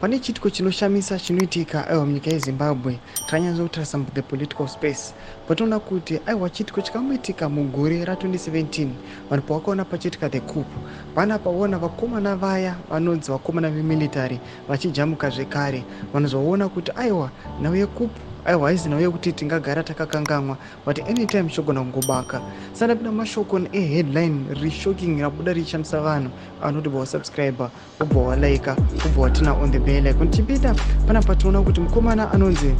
Pane chiitiko chinoshamisa chinoitika, aiwa, munyika yeZimbabwe. Takanyatsa kutarisa the political space, patoona kuti, aiwa, chiitiko chikamboitika mugore ra2017, vanhu pavakaona pachiitika the coup. Panapa ona vakomana vaya vanonzi vakomana vemilitary vachijamuka zvekare. Vanhu zvaona kuti, aiwa, nhau yecoup, aiwa, haizi nhau yekuti tingagara takakangamwa, but anytime chogona kungobaka. Sandapinda mashoko eheadline rishocking rabuda richishamisa vanhu. Anoti bva wasubscribe, wobva walika, wobva waturn on the bell icon. Tichipinda panapa, toona kuti mukomana anonzi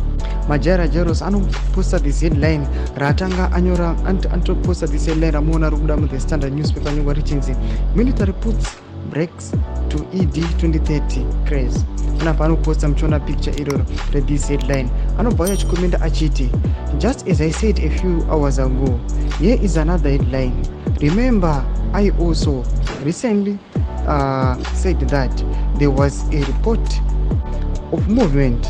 Majaira Jairos anoposta this headline raatanga anyora. Anotoposta this headline ramuona ri kubuda muThe Standard newspaper, nyorwa richinzi "Military puts brakes to ED 2030 craze". Panapa anoposta, muchiona picture iroro rethis headline. Anobva uya achikomenda achiti, "Just as I said a few hours ago, here is another headline. Remember, I also recently said that there was a report of movement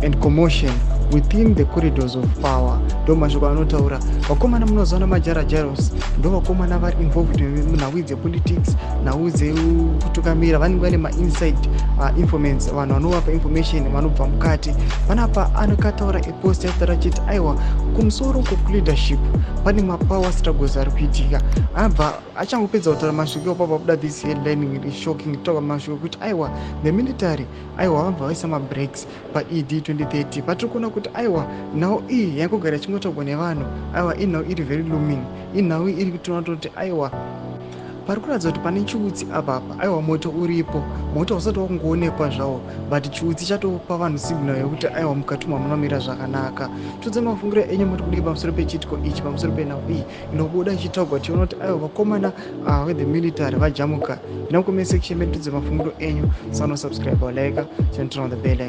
and commotion within the corridors of power." Ndo mashoko anotaura vakomana. Munozoona Majara Jairos ndo vakomana vari involved munhau dzepolitics, nhau dzekutungamira. Vanenge vane mainside informants, vanhu vanovapa information vanobva mukati. Panapa anokataura epost yataura achiti, aiwa, kumusoro kwokuleadership pane mapower struggles ari kuitika. Abva achangopedza kutaura mashoko iwapo, pabuda this headline shocking, taura mashoko ekuti, aiwa, the military, aiwa, vabva vaisa mabreaks paED 2030. Patiri kuona kuti, aiwa, nhau iyi yangogara ichingotaurwa nevanhu. Aiwa, inhau iri very looming, inhau iri kutoona toti, aiwa, pari kuratidza kuti pane chiutsi apapa. Aiwa, moto uripo, moto usati wakungoonekwa zvawo, but chiutsi chatopa vanhu signal yekuti, aiwa, mukati umu hamunomira zvakanaka. Tudze mafungiro enyu, muri kudii pamusoro pechiitiko ichi, pamusoro penhau iyi inobuda ichitaurwa? Tiona kuti, aiwa, vakomana vethe military vajamuka. Ina comment section medu, tudze mafungiro enyu. Sanosubscribe, like, turn on the bell.